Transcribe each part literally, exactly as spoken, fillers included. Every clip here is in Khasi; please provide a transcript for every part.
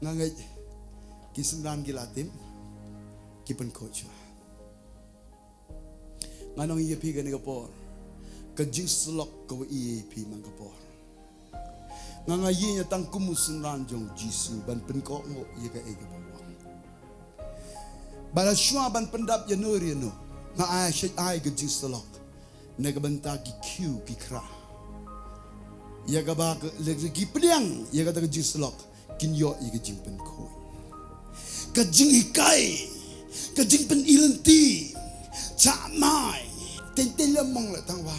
Nga ngeit ki synran ki la tip, ki pynkhuid shuwa. Ngan ong ïa phi kane ka por, ka jingsyllok ka wa ïa phi man ka por. Nga, nga ïa tang kum u synran jong Jisu ban pynkohnguh ïa kaei kaba u ong. Bad shuwa ban pyndap ïa no ïa no, nga ai, shait ai ka jingsyllok na ka bynta ki khiew ki khra, ïa kaba ka, lada ki pdiang ïa kata ka jingsyllok, kin ïoh ïa ka jingpynkhuid. Ka jinghikai, ka jingpyni lynti, cha mai, teng teng la mong la tang wa.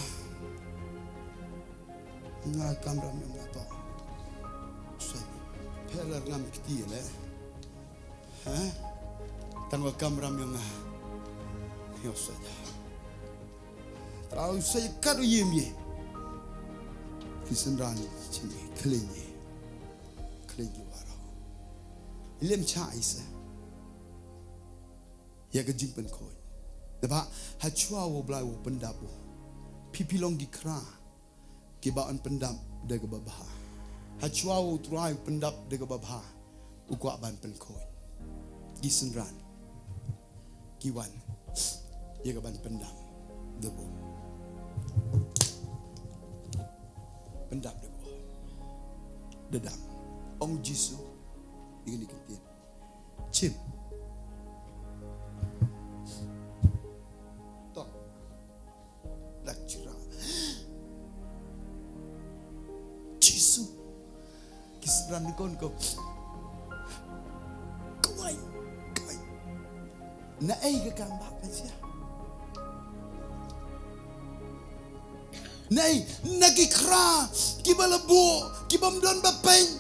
Nga kamram ïa nga to. Sai. Phelar ngam kti le. Ha? Tang wa kamram ïa nga. Ïa sai. Trau sai kat u yim ye. Ki synran chim ye, khlem ye. Khlem ye waro. Lem cha isa. Ïa ka jingpynkhuid. Naba ha shuwa u Blei u pyndap u, phi phi long ki khra kiba yn pyndap da kaba bha. Ha shuwa u Trai u pyndap da kaba bha, u kwah ban pynkhuid. Ki synran ki wan ïa ka ban pyndap da u. Pyndap da u. Da dam. Ong Jisu ïa kane ka ktien. Chim. Tong. Dak chira. Jisu. Ki synran ni kon ko. Kawai, kawai. Naei ka kam ba kan sia. Naei, na ki khra kiba la buh, kiba ym don ba pyn.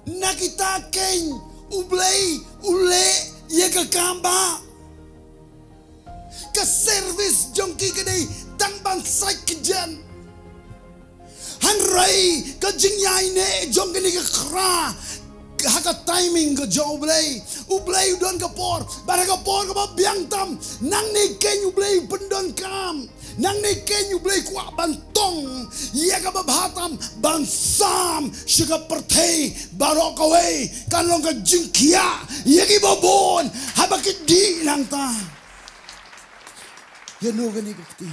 Na kita keiñ U Blei u leh ïa ka kam ba. Ka service jong ki ka dei tang ban sait ka jan. Hynrei ka jingïaineh jong kane ka khra ha ka timing ka jong U Blei. U Blei u don ka por, bad ha ka por kaba biang tam, nangne keiñ U Blei u pyndonkam. Nangne keiñ U Blei u kwah ban tong ïa kaba bha tam ban sam sha ka pyrthei baroh kawei, kan long ka jingkhiah ïa kiba bun haba ki dih nangta. Ïa no kane ka kti.